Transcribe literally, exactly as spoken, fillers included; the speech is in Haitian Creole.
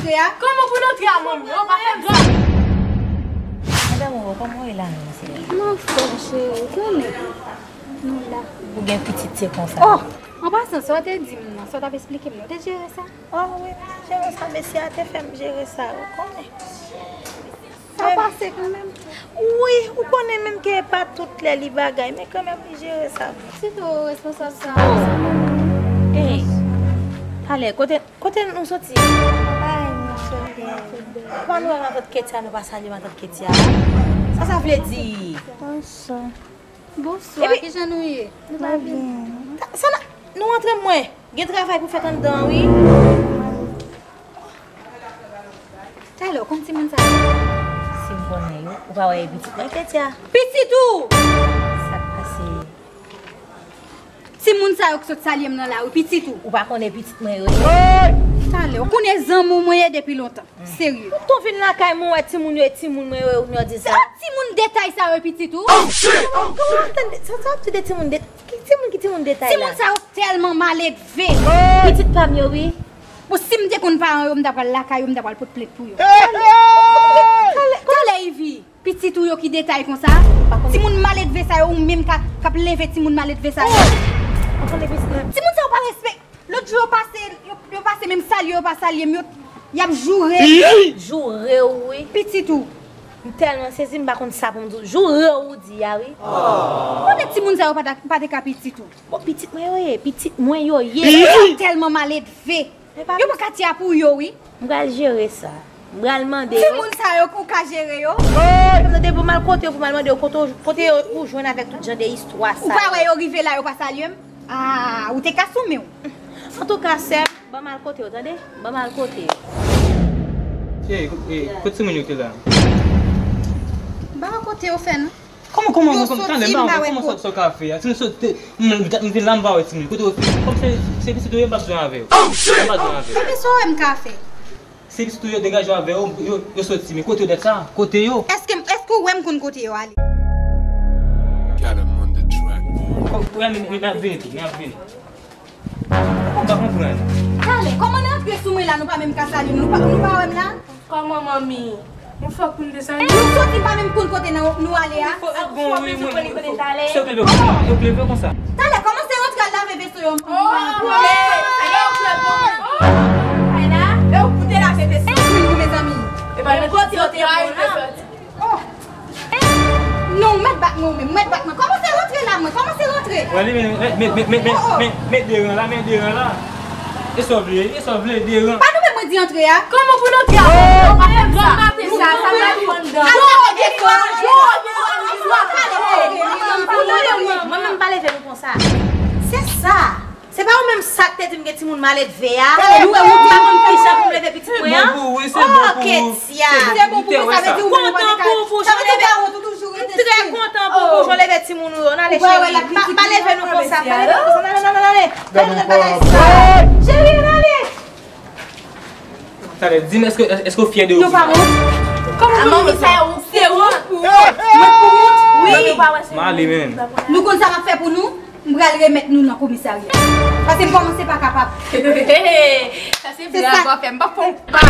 Kòman pou n antre a manmi? Yo pa fè grann. Madanm ou, kòman w ye la menm, seyè? M anfòm, cheri, ou konnen. Nou la. Ou gen pitit, se konsa. Oh! An pasan, sa w te di m nan, sa w t ap esplike m nan, w te jere sa? Oh wi, m jere sa, mesye a te fè m jere sa, ou konnen. Sa pase kanmenm. Wi, ou konnen menm ke e pa tout lè li bagay, men kanmenm li jere sa. Se tro responsab sa. Ey, talè, kote, kote nou soti? Ay, nou soti. Kòman nou wè matant Ketia, nou pa salye matant Ketia? Sa sa vle di? Bonswa. Bonswa, kijan nou ye? Nou pa byen. Sa, sa n a, nou antre mwen. Gen travay pou fèt anndan an, wi. Talè, w konn timoun sa yo? Si m konnen yo, ou pa wè e pitit mwen, Ketia? Pitit ou! Sa k pase? Timoun sa yo k sot salye m nan lari, pitit ou? Ou pa konnen pitit mwen yo ye? Talè, ou konnen zanmi w mwen ye depi lontan. Serye. Ou tou vin lakay mwen, wè timoun yo e timoun mwen yo, ou vin di sa. Se pa timoun detay sa yo pitit ou. Kòman w ap tande sa, sa w ap di de timoun de, ki timoun, ki timoun detay la? Timoun sa yo tèlman maledve. Pitit pa m yo, wi. Bon, si m te konn paran yo, m ta pral lakay yo, m ta pral pot plent pou yo. Talè, Ivi, pitit ou yo ki detay konsa? Timoun maledve sa yo, ou menm ka, k ap leve timoun maledve sa yo. Timoun sa yo pa respekte. Lòt jou yo pase, yo, yo pase menm salye, yo pa salye m, yo, y ap joure. Joure w, wi. Pitit ou. M tèlman sezi, m pa konn sa pou m di w. Joure w, ou di a, wi. Konnen timoun sa yo pa ta, pa te ka pitit ou. Bon, pitit mwen yo ye, pitit mwen yo ye. Yo tèlman maledve. Yo pa katye a pou yo, wi. M pral jere sa. M pral mande yo. Timoun sa yo, ou ka jere yo? Mande pou m al kote yo, pou m al mande yo kote, kote yo, ou jwenn avèk tout jan de istwa sa yo. Ou pa wè yo rive la, yo pa salye m? Ah, ou te ka sou men w. Antouka, sè m, ban m al kote yo, tande? Ban m al kote yo. Ey, kou-, ey, kote timoun yo te la? Ba yo kote yo fè non. Kòman, kòman, kòman, talè, m pa wè kòman sa, sa w ka fè a? Timoun sot, m, m, m vin la, m pa wè timoun. Kote yo fè? Kòm se, se pitit ou ye, m p ap jwenn avè yo. M p ap jwenn avè yo. Ebyen, sa w wè m ka fè? Se pitit ou yo, degaje w avè yo, yo, yo soti, men kote yo dat sa? Kote yo? Èske, èske w wè m konn kote yo ale? Got him on the track, boy. Kò, m, m, m ap vini tou, m ap vini. Ou pa konprann. Talè, kòman n rantre sou mwen la, nou pa menm ka salye m, nou pa, nou pa wè m la? Kòman manmi? Nou fòk pou n desann. Nou soti pa menm konn kote nou, nou ale a. Fò, bon, wi, mwen, fò, fò, se w k leve konsa, se w k leve konsa. Talè, kòmanse rantre al lave veso yo. Oh, men, e ou k leve konsa. E ou k te lave veso. Mezanmi. E pa nenpòt kote yo te bon la. Oh. Non, ou mèt bat mwen, ou menm, ou mèt bat mwen. Kòmanse rantre la, mwen, kòmanse rantre. Wè li, men, men, men, men, men, men, men, men deran la, men deran la. E sa w vle, e sa w vle, deran. Pa nou menm mwen di antre a. Kòman pou n antre a? Ou pa fè granm maten sa, sa pral fann dan. Alò, de kwa? Mwen menm pa leve nou konsa. Se sa. Se pa ou menm sa k te di m gen timoun maledve a? Nou wè ou pa konn kijan pou m leve pitit mwen an? Bon pou ou, wi, se bon pou ou. Oh, Ketia. Se bon pou ou, sa vle di ou menm ou pa te ka. Sa vle di ou toujou rete. M trè kontan pou ou, jan w leve timoun ou yo. N ale, cheri. Pa, pa leve nou konsa, pa leve nou konsa. N ale, n ale, n ale, n ale. Gade yon bagay sa. Cheri, n ale. Talè, di m, èske, èske w fyè de ou? Nou pa wont? Kòman pou nou sa, ou se wont pou ou? Mwen pou wont? Wi. M ale, men. Nou konn sa m ap fè pou nou? M pral remèt nou nan komisarya. Paske m kòmanse pa kapab. Sa se blag w ap fè, m p ap fè yon pa.